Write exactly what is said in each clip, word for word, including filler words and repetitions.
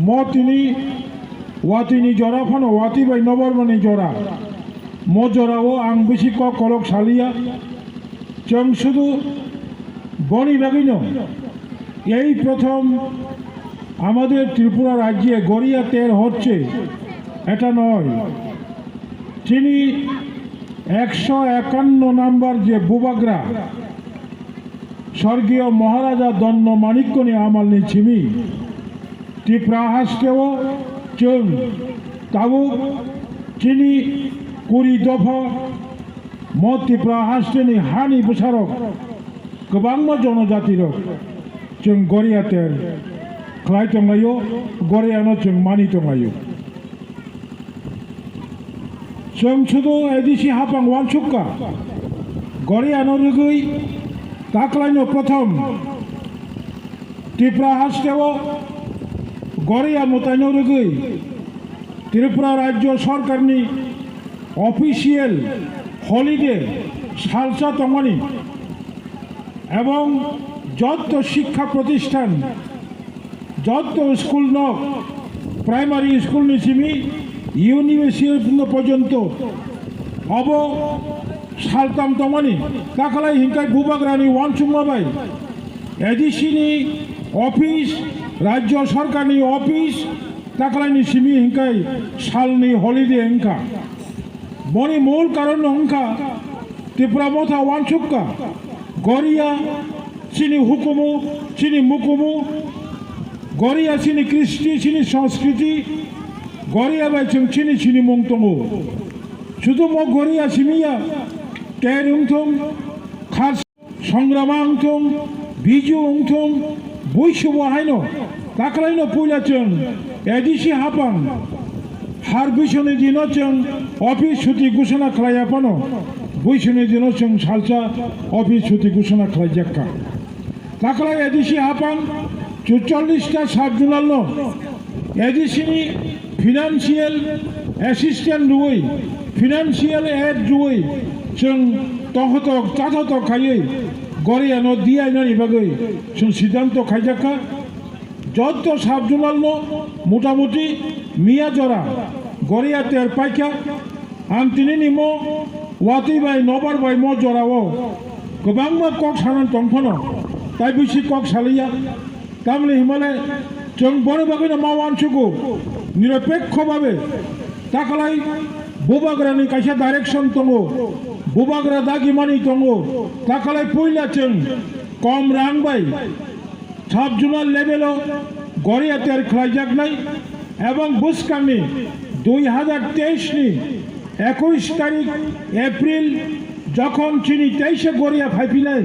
Mo tini watwi ni jora phano watwi bai nobar mani jora. Mo jora o ang bisi kok kolok saliya. Chwng sudu boni bagwino ei prothom amader Tripura rajye Goria ter hocche, eta noi. Tini ekso ekanno number je bubagra, Sorgiyo Maharaja Donno Manikkoni amalni simi Tipra hasteo chwng tabuk chini kuri dopha mo Tipra hasteni hani bwsarok kwbangma jonojatirok chwng Goria ter khlai tonglaio, Goriano chwng mani tonglaio. Chwng sudu A D C hapang uansukha, Goriano rwgwi taklaino prothom Tripura hasteo Goria mwtaino rwgwi Tripura Rajyo Sorkarni official holiday salsa tongmani ebong jotto shikkha protisthan, jotto school nok, primary school ni simi university porjonto obo saltam tongmani, takalai hinkai bubagrani uansukma bai A D C ni office, Rajyo Sorkarni office, takalaini simi hinkai salni holiday wngkha. Boni mul karon no wngkha Tipra Motha uansukha, Goria chini hukumu, chini mukumu, Goria chini kristi, chini sanskriti, Goria bai chwng chini chini mung tongo. Sudu mo Goria simi ya, ter wngthung, khar Songrama wngthung, Biju wngthung, buisubo haino, taklaino puila chwng A D C hapang har buisoni dino chwng office chuti gusana khlaiya phano, buisoni dino chwng salsa office chuti gusana khlaijakha. Taklai A D C hapang chuchollis ta sub zonal no A D C ni financial assistant rwui, financial aid rwui, chwng tongthotok chathotok khaiwi Goriano diyainani bagwi chwng siddhanto khaijakha. Jotto sub zonal no motamuti miya jora Goria ter paikha. Ang tini ni mo watwi bai nobar bai mo jora o kwbangma kok sanan tong phano, tai bisi kok saliya. Tamni himale chwng boni bagwino ma uansugo, niropekho babe takalai bubagrani kaisa direction tongo, bubagra dagimani tongo, takalai puila chwng kom rang bai sub zonal level o Goria ter khlaijaknai ebong bwskangni dui hazar teis ni ekush tarik April jokhon chini teisa Goria phaiphinai,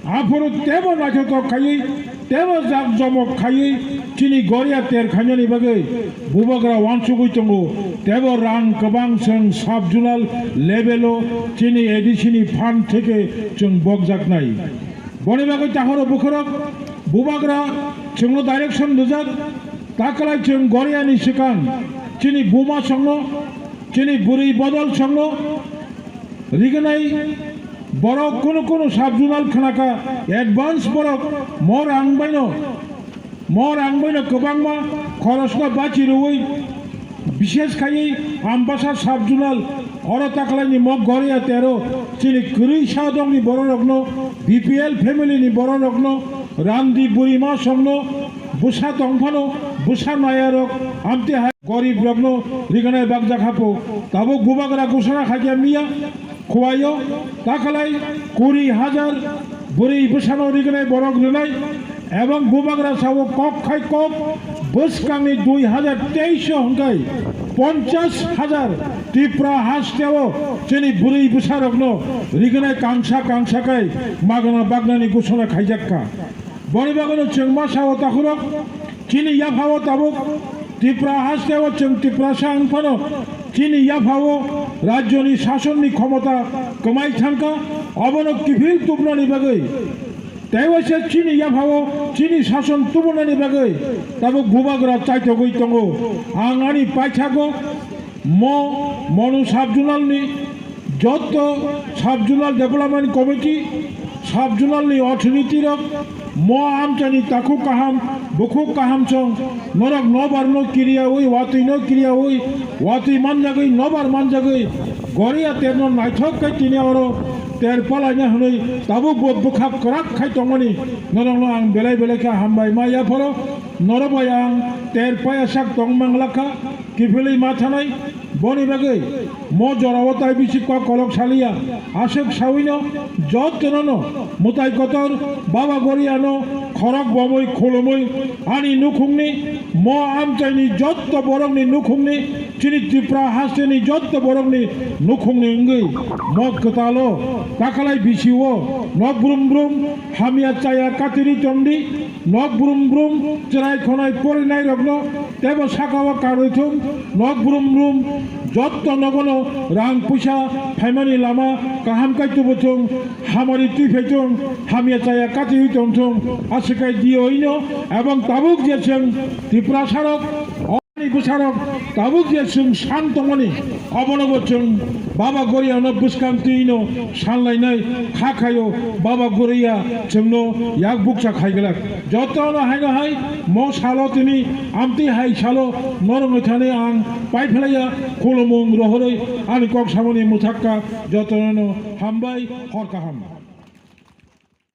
aphuru tebo naithotok khaiwi, tebo jakjomok khaiwi chini Goria ter khainani bagwi bubagra uansugwi tongo, tebo rang kwbang chwng sub zonal level o chini A D C ni fund theke chwng bokjaknai. Boni bagwi tahoro bukhorok bubagra chwngno direction rijak, takalai chwng Goriani swkang chini buma songno, chini bwrwi bodol songno rignai borok kunu kunu sub zonal khnaka advance borok mo rang baino Mo rang baino kwbangma khorosno bachi rwui, bishes khaiwi Ambasa sub zonal oro taklaini mo Goria tero chini kwrwi sadokni bororokno, B P L family ni bororokno, randi burima songno, bwsa tongphano bwsa nayarok, amte hai gorib rokno rignai bakjak hapo. Tabuk bubagra gusana khaikya miya. Khuaio takalai kuri hajar bwrwi bwsano rignai borok rwnai, ebong bubagra sao kok khai kok bwskangni dui hajar teis o hwnkhe ponchas hajar Tipra hasteo chini bwrwi bwsarokno rignai kangsa kangsa khai magna bagnani gusana khaijakha. Boni bagwino chwng ma sao takhurok, chini yaphao tabuk Tipra hasteo chwng Tiprasa wng phano chini yaphao rajyoni sasonni khomota kwmai thangkha, obono kiphil tubunani bagwi, tei waisa chini yaphao chini sason tubunani bagwi tabuk bubagra chaitogwi tongo. Ang ani paithago Mo, Monu sub zonal ni jotto sub zonal development committee, sub zonal ni authority rok mo amchani takhuk kaham Bukhuk kaham chwng norok nobar no kiriyawi, watwi no kiriyawi, watwi manjagwi, nobar manjagwi, Goria terno naithok khe tini oro ter palaina hwnwi tabuk bo bwkha kwrak khai tongmani norokno ang belai belai khe hambai ma yapharo. Norok bai ang ter paya sak tong manglakha. Kiphilwi ma thanai, boni bagwi mo jorao tai bisi kok kolok saliya, aswk sawino jotono no mwtai kotor Baba Goriano khorok bomwi khulumwi ani nukhungni, mo amchaini jotto borokni nukhungni, chini Tripura hasteni jotto borokni nukhungni wngwi mo kwtalo takalai bisio nok brum brum hamya chaya katiri tongdi. Nok brum brum chwrai khonai porinairokno teibo sakao karwi thung. Nok brum brum jotto nogono rang puisa phaimani lama kaham kai tubu thung, hamari twi phai thung, hamya chaya katiwi tong thung. Aswk kai diyoino ebong tabuk je chwng Tiprasarok, ani bwsarok tabuk je chwng san tongmani, obonobo chwng Baba Goriano bwskang twino sanlainai kha khaio. Baba Goria chwngno yak bukcha khaiglak. Jotono haino hai mo salo tini amtwi hai salo norokni thani ang paiphlaiya khulumung rohorwi ani kok samani mwthakka. Jotono hambai, hor kaham.